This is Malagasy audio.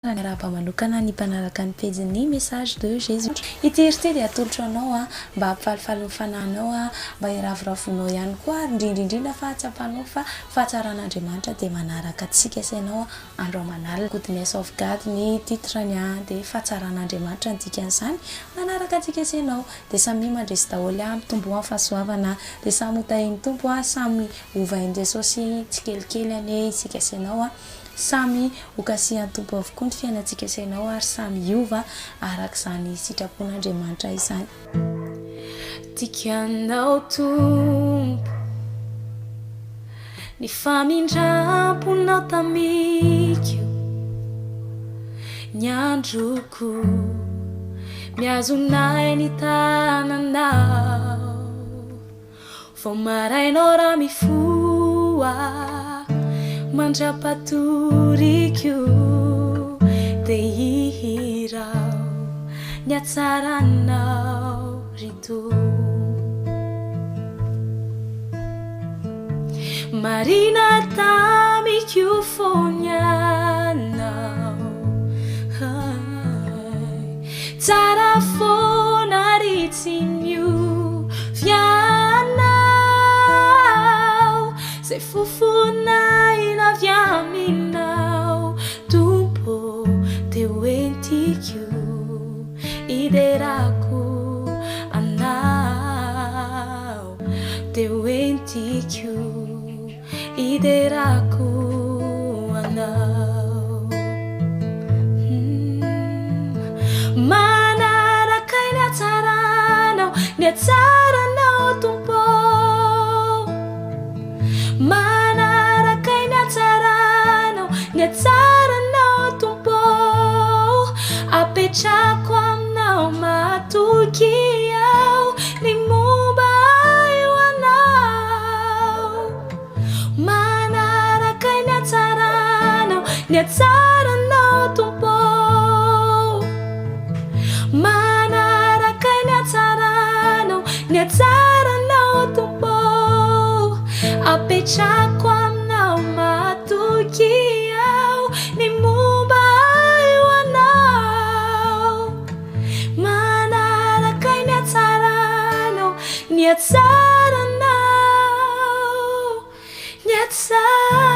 Miarahaba manokana ny mpanaraka ny pejin'ny Message de Jésus. Ity hira ity dia atolotro anao mba hampifalifaly ny fanahinao, mba hiravoravoanao ihany koa ary indrindra indrindra fa hatsapanao fa fahatsaran'Andriamanitra dia manaraka antsika sy ianao andro aman'alina. Goodness of God ny titre-ny dia fahatsaran'Andriamanitra ny dikan'izany, manaraka antsika sy ianao. Dia samia mandresy daholo, mitomboa amin'ny fahasoavana, dia samy ho tahian'ny Tompo, samy hovain'i Jesosy tsikelikely anie isika sy ianao. Samy ho kasihan'ny Tompo avokoa ny fiainantsika sy ianao ary samy hiova araka izany sitrapon'Andriamanitra izany. Tikanao Tompo ny famindramponao tamiko, ny androko mihazona ahy ny tananao. Vao maraina aho raha mifoha Mandra-patoriko Dia hihira aho Ny hatsaranao ry Tompo. Marina tamiko fony ianao. Tsara foana ary tsy miova ianao Zay fofon'aina avy aminao Tompo ô dia ho entiko Hiderako Anao Dia ho entiko Hiderako Anao. Manaraka ahy ny hatsaranao, ny hatsaranao Tompo ô. Manaraka ahy ny hatsaranao, ny hatsaranao Tompo ô. Apetrako aminao matoky aho ny momba ahy ho Anao. Manaraka ahy ny hatsaranao, ny hatsaranao Tompo ô. Manaraka ahy ny hatsaranao, ny hatsaranao Tompo ô. Apetrako aminao matoky aho ny momba ahy ho anao. Manaraka ahy ny hatsaranao, ny hatsaranao, ny hatsaranao.